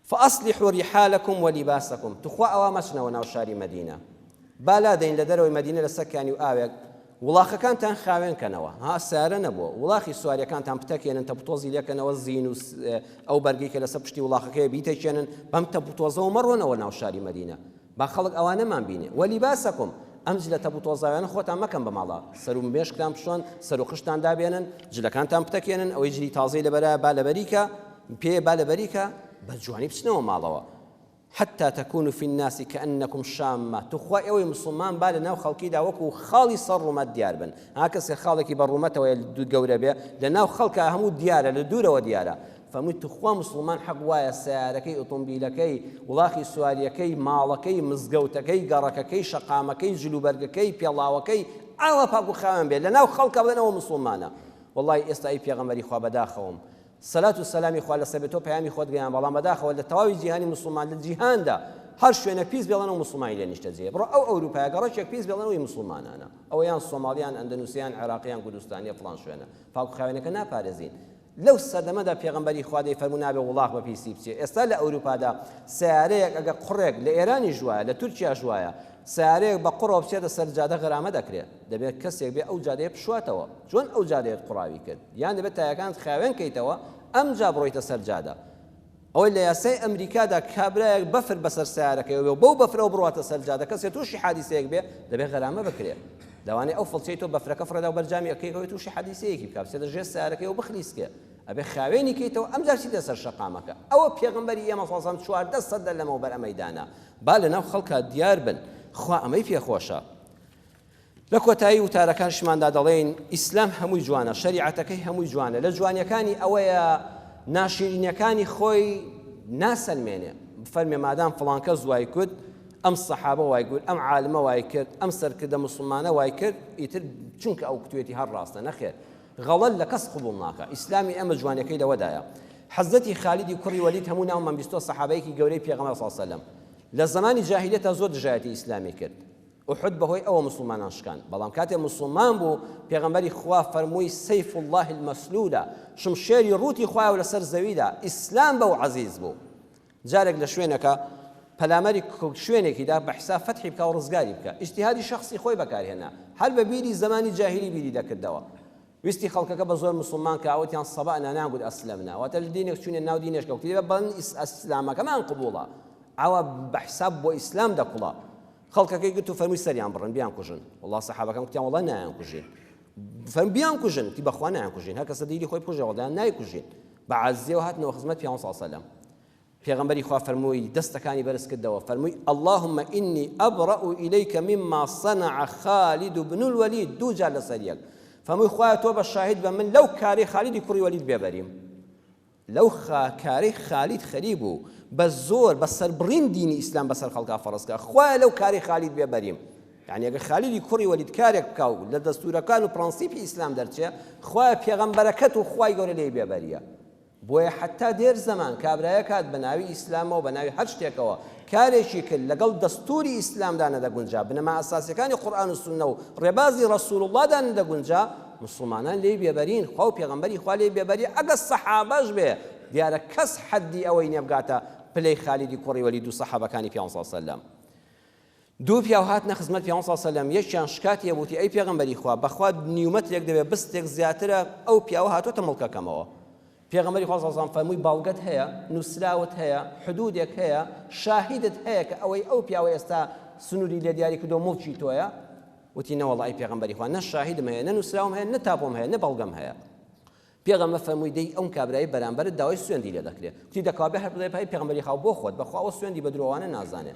فاصلحوا رحالکم ولباسکم توخوا ئەوا مەچنەوە ناو شاری مەدینە با لادەین لە دەرەوەی مەدینە لەسەر کانی و ئاوێک وڵاخەکانتان خاوێن کەنەوە ها سارە نەبووە وڵاخی سواریەکانتان بتەکێنن تەپوتۆزی لێکەنەوە زین و ئەو بەرگەی کە لەسەر پشتی وڵاخەکەیە بیتەکێنن بەم تەپوتۆزەوە مەڕۆنەوە ناو شاری مەدینە با خەڵک ئەوانەمان بینێ. ولیباسکم، ئەم جلە تەپوتۆزاویانە خۆتان مەکەن بە ماڵا، سەر و مێشکتان بشۆن، سەر و قژتان دابێنن، جلەکانتان بتەکێنن، ئەوەی جلی تازەی لەبەرایە با لەبەری کا، پێیە با لەبەری کا، بە جوانی بچنەوە ماڵەوە. حتی تکونوا فی الناس کانکم شامە، توخوا ئێوەی موسڵمان با لەناو خەڵکیدا وەکو خاڵی سەر ڕوومەت دیار بن. ها کەسێ خاڵێکی بە ڕوومەتەوەیە گەورە بێ، لەناو خەڵکا هەموو دیارە، لە دوورەوە دیارە. فەرمووی توخوا موسڵمان حەق وایە سەیارەکەی ئۆتۆمبیلەکەی وڵاخی سواریەکەی ماڵەکەی مزگەوتەکەی گەڕەکەکەی شەقامەکەی جلوبەرگەکەی پێڵاوەکەی ئاوا پاک و خاوێن بێت لەناو خەڵکا بڵێن ئەوە موسڵمانە وەڵای ئێستا ئەی پێغەمبەری خوا بەداخەوەم. سەلات و سەلامی خوا لەسەر بێت تۆ پەیامی خۆت گەیان بەڵام بەداخەوە لە تەواوی جیهانی موسڵمان لە جیهاندا هەر شوێنە پیس بێڵن و موسڵمانی لێ نیشتەجێیە بڕۆ ئەو ئەوروپایە گەڕەکێک پیس بێڵن وی موسڵمانانە ئەوە یان سۆماڵیان ئەندەنوسیان عێراقیان کوردستانیە فڵان شوێنە پاک و خاوێنەکە ناپارێزین لەو سەردەمەدا پێغەمبەری خوا دەیفەرموو نابێ وڵاخ بە پیسی بچێ ئێستا لە ئەوروپادا سەیارەیەک ئەگەر قوڕێک لە ئێرانیش وایە لە تورکیاش وایە سەیارەیەک بە قوڕەوە بچێتە سەر جادە غەرامە دەکرێ دەبێت کەسێک بێ ئەو جادەیە بشواتەوە چۆن ئەو جادەیەت قوڕاوی کرد یان دەبێت تایەکانت خاوێن کەیتەوە ئەمجا بڕۆیتە سەر جادە. ئەوەی لە یاسای ئەمریکادا کابرایەک بەفر بەسەر سەیارەکەیەوە بێ و بەو بەفرەوە بڕواتە سەر جادە کەسێ تووشی حادیسەیەک بێ دەبێ غەرامە بکرێ. لەوانەیە ئەو فڵچەی تۆ بەفرەکە فڕێدا و بەر جامی ئەکەیەوە تووشی حادیسەیەکی بکا بچێتە ژێر سەیارەکەیەوە بخلیسکێ. ئەبێ خاوێنی کەیتەوە ئەمجا بچیتە سەر شەقامەکە. ئەوە پێغەمبەری ئێمە صلی اللە علیە و سلم 14 سەدە لەمەوبەر ئەمەی دانا. با لەناو خەڵکا دیار بن. خوا ئەمەی پێ خۆشە. لە کۆتایی وتارەکانشماندا دەڵێین ئیسلام هەمووی جوانە، شەریعەتەکەی هەمووی جوانە، لە جوانیەکانی ئەوەیە ناشیرینیەکانی خۆی ناسەلمێنێ، بفەرمێ مادام فڵان کەس وای کوت، ئەم سەحابە وای گوت، ئەم عالمە وای کرد، ئەم سەرکردە موسڵمانە وای کرد، ئیتر چونکە ئەو کوتوێتی هەر ڕاستە، نەخێر غەڵەت لە کەس قبوڵ ناکا، ئیسلامی ئێمە جوانیەکەی لەوەدایە. حەزرەتی خالیدی کوڕی وەلید هەموو ناومان بیستووە سەحابەیەکی گەورەی پێغەمبەر صلی اللە علیە وسلم لە زەمانی جاهیلیەتا زۆر دژایەتی ئیسلامی کرد، ئوحود بەهۆی ئەوە موسڵمانان شکان، بەڵام کاتێ موسڵمان بوو پێغەمبەری خوا فەرمووی سیف اللە المسلولە، شمشێری ڕووتی خوایە و لەسەر زەویدا، ئیسلام بەو عەزیز بوو. جارێک لە شوێنەکە پەلاماری شوێنێکی دا بە حساب فەتحی بکا و ڕزگاری بکا، ئیجتیهادی شەخسی خۆی بەکارهێنا، هەر بە بیری زەمانی جاهیلی بیری دەکردەوە، ویستی خەڵکەکە بە زۆر موسڵمان کا، وتیان سەبەنا نایانگوت ئەسلەمنا، واتە لە دینێک چوینە ناو دینێک وتی بەڵێ ئیسلامەکەمان قبوڵە، ئەوە بە حساب بۆ ئیسلام دەکوڵا. خەڵکەکەی گرت و فەرمووی سەریان بڕن بیانکوژن وەڵا سەحابەکان گوتیان وەڵا نایانکوژین فەرموو بیانکوژن وتی بەخوا نایانکوژین هەر کەسە دیلی خۆی بکوژێ وەڵا نایکوژین بە عازیەوە هاتنەوە خزمەت پیامبەر صلی الله علیه وسلم پێغەمبەری خوا فەرمووی دەستەکانی بەرز کردەوە فەرمووی اللهم إني أبرأ إليك مما صنع خالد بن الوليد دوو جار لەسەر یەک فەرمووی خوایە تۆ بە شاهید بە من لەو کارەی خالیدی کوڕی وەلید بێبەریم لەو کارەی خالید خەریک بوو بە زۆر بە سەربڕین دینی ئیسلام بەسەر خەڵکا فەڕز کا خوایە لەو کارەی خالید بێ بەریم یعنی ئەگەر خالیدی کوڕی وەلید کارێک بکا و لە دەستورەکان و پرەنسیپی ئیسلام دەرچێ خوایە پێغەمبەرەکەت و خوای گەورە لێی بێبەریە بۆیە حەتا دێر زەمان کابرایەک هات بە ناوی ئیسلامەوە بە ناوی هەر شتێکەوە کارێکی کرد لەگەڵ دەستوری ئیسلامدا نەدەگونجا بنەما ئەساسیەکانی قورئان و سوننە و ڕێبازی ڕەسول اللەدا نەدەگونجا موسڵمانان لێی بێبەرین خوا و پێغەمبەری خوا لێی بێبەریە ئەگەر سەحابەش بێ دیارە کەس حەدی ئەوەی نیە بگاتە پلەی خالیدی کوڕی وەلید و سەحابەکانی پێغەمبەر صلی اللە علیە وسلم دوو پیاو هاتنە خزمەت پێغەمبەر صلی اللە علیە وسلم یەکیان شکاتی هەبوو وتی ئەی پێغەمبەری خوا بەخوا نیو مەترێک دەبێ بستێک زیاترە ئەو پیاوە هاتۆتە مڵکەکەمەوە پێغەمبەری خوا صلی اللە علیە وسلم فەرمووی بەڵگەت هەیە نووسراوت هەیە حدودێک هەیە شاهیدت هەیە کە ئەوەی ئەو پیاوە ئێستا سنووری لێ دیاری کردو مڵکی تۆیە وتی نەوەڵا ئەی پێغەمبەری خوا نە شاهیدم هەیە نە نووسراوم هەیە نە تاپۆم هەیە نە بەڵگەم هەیە پێغەمبەر فەرمووی دەی ئەم کابرای بەرامبەرت داوای سوێندی لێ دەکرێ وتی دەکەوا بێ هەر بڵێ پای پێغەمبەری خوا بۆ خۆت بەخوا ئەوە سوێندی بە درۆوانە نازانێ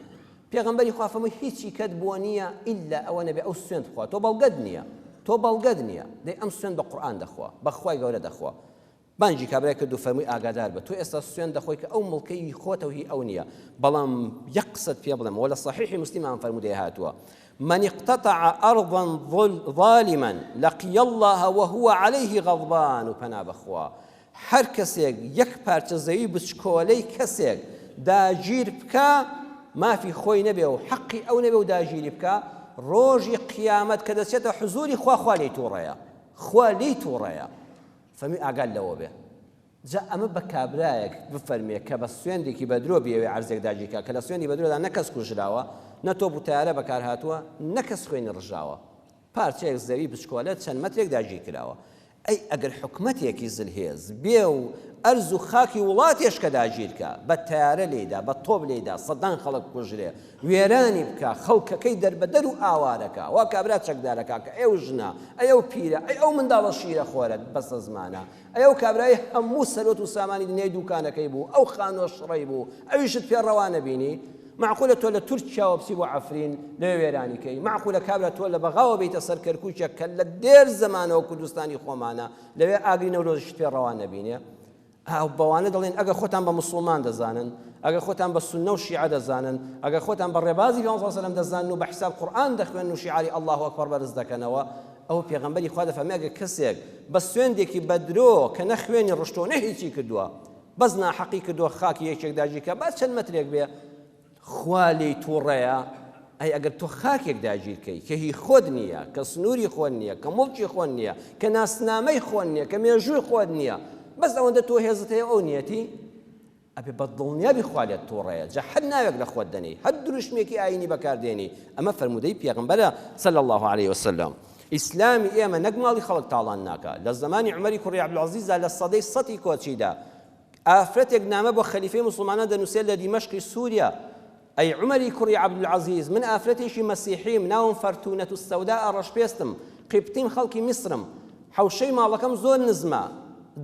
پێغەمبەری خوا فەرمووی هیچی کەت بۆ نییە ئیلا ئەوە نەبێ ئەو سوێند بخوا تۆ بەڵگەت نییە تۆ بەڵگەت نییە دەی ئەم سوێند بە قورئان دەخوا بە خوای گەورە دەخوا بانگی کابرای کرد و فەرمووی ئاگادار بە تۆ ئێستا سوێند دەخۆی کە ئەو مڵکەی هی خۆتە و هی ئەو نییە بەڵام یەک قسەت پێ بڵێم وە لە صحیح مسلم ئەم فەرموودەیە هاتووە من اقتطع أرضا ظالما لقي الله وهو عليه غضبان و پەنا بەخوا هەر کەسێک یەک پارچە زەوی بچکۆلەی کەسێک داگیر بکا مافی خۆی نەبێ و حەقی ئەو نەبێ و داگیری بکا ڕۆژی قیامەت کە دەچێتە حزوری خوا خوا لێی تووڕەیە خوا لێی تووڕەیە فەرمووی ئاگات لەوە بێ. جا ئەمە بە کابرایەک بفەرمێ کە بە سوێندێکی بە درۆ بیەوێ عەرزێک داگیر کا کە لە سوێندی بە درۆدا نە کەس کوژراوە، نە تۆپ و تەیارە بەکار هاتووە، نە کەس خوێنی ڕژاوە. پارچەیەک زەوی بچکۆلە چەند مەترێک داگیر کراوە. ئەی ئەگەر حکومەتێکی زلهێز بێ و ئەرز و خاکی وڵاتێش کە داگیر کا، بە تەیارە لێی دا، بە تۆپ لێی دا، سەدان خەڵک بکوژرێ، وێرانی بکا، خەڵکەکەی دەربەدەر و ئاوارە کا، وا کابرا چەکدارە کا کە ئەی ئەو ژنە، ئەی ئەو پیرە، ئەی ئەو منداڵە شیرەخۆرە بەسەزمانە، ئەی ئەو کابرای هەموو سەروەت و سامانی دنیای دووکانەکەی بوو، ئەو خانووە شڕەی بوو، ئەویشت پێ ڕەوا نەبینی؟ مەعقولە تۆ لە تورکیاوە بچی بۆ عەفرین لەوێ وێرانی کەی؟ مەعقولە کابرا تۆ لە بەغاوە بێیتە سەر کەرکووکێک کە لە دێر زەمانەوە کوردستانی خۆمانە، لەوێ ئاگری نەورۆزیشت پێ ڕەوا نەبینێ؟ ئا بەوانە دەڵێن ئەگەر خۆتان بە موسڵمان دەزانن، ئەگەر خۆتان بە سوننە و شیعە دەزانن، ئەگەر خۆتان بە ڕێبازی پێغەمبەر صلی اللە علیه و سلم دەزانن و بە حیساب قورئان دەخوێنن و شیعاری اللە اکبر بەرز دەکەنەوە، ئەوە پێغەمبەری خوا دەفەرمێ ئەگەر کەسێک بە سوێندێکی بە درۆ کە نە خوێنی ڕشتووە نە هیچی کردووە بەس ناحەقی کردووە خاکی یەکێک داگیرکا با چەند مەترێک بێ خوا لێی توڕەیە، ئەی ئەگەر تۆ خاکێک داگیرکەی کە هی خۆت نییە، کە سنووری خۆت نییە، کە موڵکی خۆت نییە، کە ناسنامەی خۆت نییە، کە مێژووی خۆت نییە، بەس ئەوەندە تۆ هێزت هەیە ئەو نییەتی، ئەبێ بە دڵنیابی خوا لێت توڕەیە، جا هەر ناوێک لە خۆت دەنێی، هەر دروشمێکی ئایینی بەکار دێنی، ئەمە فەرموودەی پێغەمبەرە صلی اللە علیە وسلم. ئیسلامی ئێمە نەک ماڵی خەڵک تاڵان ناکا، لە زەمانی عومەری کوڕی عەبدولعەزیزدا لە سەدەی سەتی کۆچیدا، ئافرەتێک نامە بۆ خەلیفەی موسڵمانان دەنووسێت لە دیمەشقی سووریا، ئەی عومەری کوڕی عەبدولعەزیز، من ئافرەتێکی مەسیحیم، ناوم فەرتونەت السوداء ڕەشپێستم، قیبتیم خەڵکی میسرم، حەوشەی ماڵەکەم زۆر نزمە،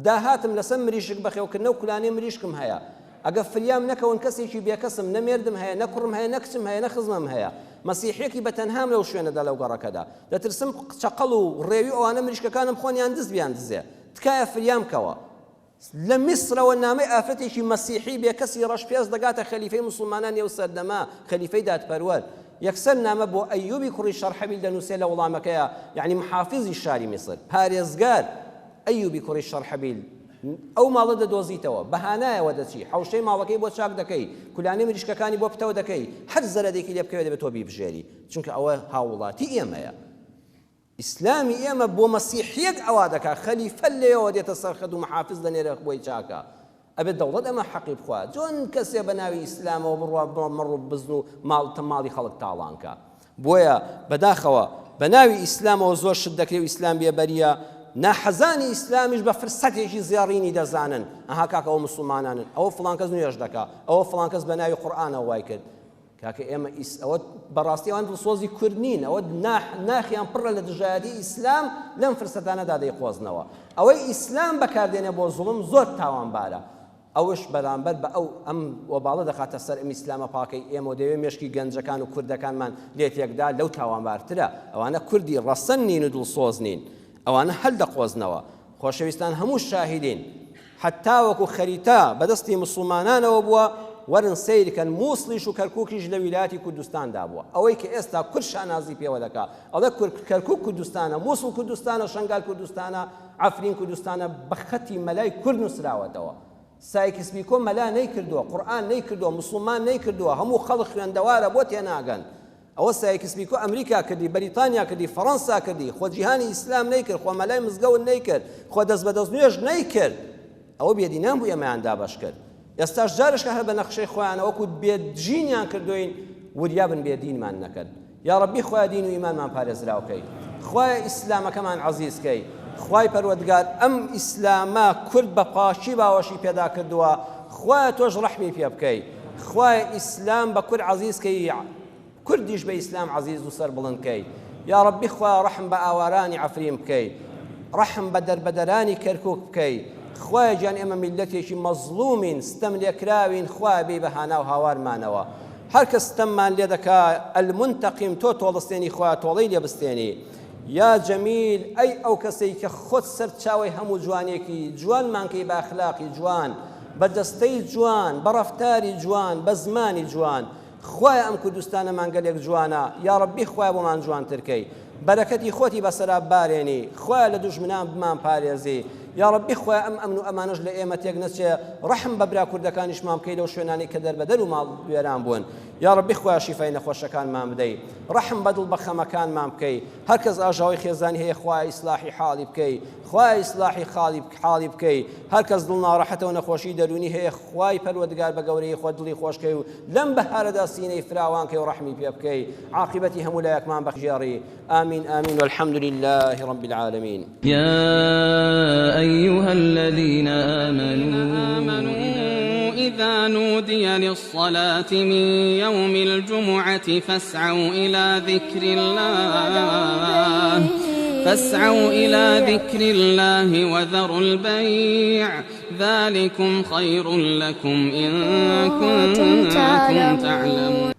داهاتم لەسەر مریشک بەخێوکردنە و کولانەی مریشکم هەیە، ئەگەر فریام نەکەون کەسێکی بێکەسم، نە مێردم هەیە، نە کوڕم هەیە، نە کچم هەیە، نە خزمم هەیە، مەسیحیەکی بە تەنهام لەو شوێنەدا لەو گەڕەکەدا، دەترسم چەقەڵ و ڕێوی ئەوانە مریشکەکانم بخۆن یان دز بیاندزێ، تکایە فریام کەوە. لە میسرەوە نامەی ئافرەتێکی مەسیحی بێکەسی ڕەشپێست دەگاتە خەلیفەی موسڵمانانی ئەو سەردەمە، خەلیفەی دادپەروەر. یەکسەر نامە بۆ ئەیوبی کوڕی شەرحەبیل دەنووسێ لە وەڵامەکەیا، یەعنی محافیزی شاری میسر، پارێزگار، ئەیوبی کوڕی شەرحەبیل، ئەو ماڵە دەدۆزیتەوە، بە هانایەوە دەچی، حەوشەی ماڵەکەی بۆ چاک دەکەی، کولانەی مریشکەکانی بۆ پتەو دەکەی، هەر زەرەدێکی لێ بکەوێ دەبێ تۆ بیبژێری، چونکە ئەوە هاووڵاتی ئێمەیە. ئیسلامی ئێمە بۆ مەسیحیەک ئەوا دەکا خەلیفە لێیەوە دێتە سەر خەت و محافز دەنێرێ بۆی چاکە ئەبێت دەوڵەت ئەمە حەقی بخوا جۆن کەسێ بە ناوی ئیسلامەوە بڕوا بڕۆ مەڕ و بزن و ماڵ تە ماڵی خەڵک تاڵانکە بۆیە بەداخەوە بە ناوی ئیسلامەوە زۆر شت دەکرێ و ئیسلام بێبەریە ناحەزانی ئیسلامیش بە فرسەتێکی زێڕینی دەزانن ئەها کاکە ئەوە مسوڵمانانن ئەوە فڵان کەس نوێژ دەکا ئەوە فڵان کەس بە ناوی قورئانەوە وای کرد کاکە ئێمە ئیس ئەوە بەڕاستی ئەوان دڵسۆزی کورد نین ئەوە ناخیان پڕە لە دژایەتی ئیسلام لەم فرسەتانەدا دەیقۆزنەوە ئەوەی ئیسلام بەکاردێنێ بۆ زوڵم زۆر تاوانبارە ئەوش بەرامبەر بە ئەو ئەم وەباڵە دەخاتە سەر ئەم ئیسلامە پاکەی ئێمە و دەیەوێ مێشکی گەنجەکان و کوردەکانمان لێ تێکدا لەو تاوانبارترە ئەوانە کوردی ڕەسەن نین و دڵسۆز نین ئەوانە هەل دەقۆزنەوە خۆشەویستان هەموو شاهیدین حەتاوەکو خەریتە بەدەستی موسڵمانانەوە بووە، وەرن سەیرکەن موسڵیش و کەرکوکیش لە ویلایەتی کوردستاندا بووە، ئەوەی کە ئێستا کورد شانازی پێوە دەکا ئەڵێ کەرکوک کوردستانە، موسڵ کوردستانە، شەنگال کوردستانە، عەفرین کوردستانە، بە خەتی مەلای کورد نوسراوەتەوە. سایکس بیکۆ مەلا نەیکردووە، قورئان نەیکردووە، موسڵمان نەیکردووە، هەموو خەڵک خوێندەوارە بۆ تێناگەن؟ ئەوە سایکس بیکۆ ئەمریکا کردی، بەریتانیا کردی، فەڕەنسا کردی، خۆ جیهانی ئیسلام نەیکرد، خۆ مەلای مزگەوت نەیکرد، خۆ دەست بە دەست نوێژ نەیکرد. ئەوە بێدینان بوو ئێمەیان دابەش کرد. ئێستاش جارێکە هەر بە نەخشەی خۆیانە وەکو بێدژینیان کردوین، وریا بن بێدینمان نەکەن. یاڕەبی خوایە دین و ئیمانمان پارێزراو کەی. خوایە ئیسلامەکەمان عەزیز کەی. خوای پەروەردگار ئەم ئیسلامە کورد بە پاکی باوەشی پێدا کردووە، خوایە تۆش ڕەحمی پێ بکەی. خوایە ئیسلام بە کورد عەزیز کەی کوردیش بە ئیسلام عەزیز و سەر بڵند کەی یاڕەبی خوایە ڕەحم بە ئاوارانی عەفرین بکەی ڕەحم بە دەربەدەرانی کەرکوک بکەی خوایە گیان ئێمە میللەتێکی مەزڵومین ستەم لێکراوین خوایە بێی بە هانا و هاوارمانەوە هەر کەس ستەممان لێ دەکا المنتقم تۆ تۆڵستێنی خوایە تۆڵەی لێ بستێنی یا جەمیل ئەی ئەو کەسەی کە خۆت سەرچاوەی هەموو جوانێکی، جوانمان کەی بە ئەخلاقی جوان، بە جەستەی جوان، بە ڕەفتاری جوان، بە زمانی جوان. خوایە ئەم کوردستانەمان گەلێک جوانە، یاڕەبی خوایە بۆمان جوانتر کەی. بەرەکەتی خۆتی بەسەرا ببارێنی، خوایە لە دوژمنان بمانپارێزی. یاڕەبی خوایە ئەم ئەمن و ئەمانەش لە ئێمە تێک نەچێ، ڕەحم بە برا کوردەکانیشمان بکەی لەو شوێنانەی کە دەربەدەر و ماڵ وێران بوون. یاڕەبی خوایە شیفای نەخۆشەکانمان بدەی ڕەحم بە دڵ بە خەمەکانمان بکەی هەرکەس ئاژاوەی خێزانی هەیە خوایە ئیسلاحی حاڵی بکەی خوایە ئیسلاحی خاڵی حاڵی بکەی هەرکەس دڵ ناڕەحەتە و نەخۆشی دەروونی هەیە خوای پەروەردگار بە گەورەی خۆت دڵی خۆش کەی و لەم بەهارەدا سینەی فراوان کەی و ڕەحمی پێ بکەی عاقیبەتی هەموو لایەکمان بەخێڕی آمین آمین والحمد لله رب العالمین. یا ایها الذین آمنوا إذا نودي للصلاة من يوم الجمعة فاسعوا إلى ذكر الله فاسعوا إلى ذكر الله وذروا البيع ذلكم خير لكم إن كنتم تعلمون.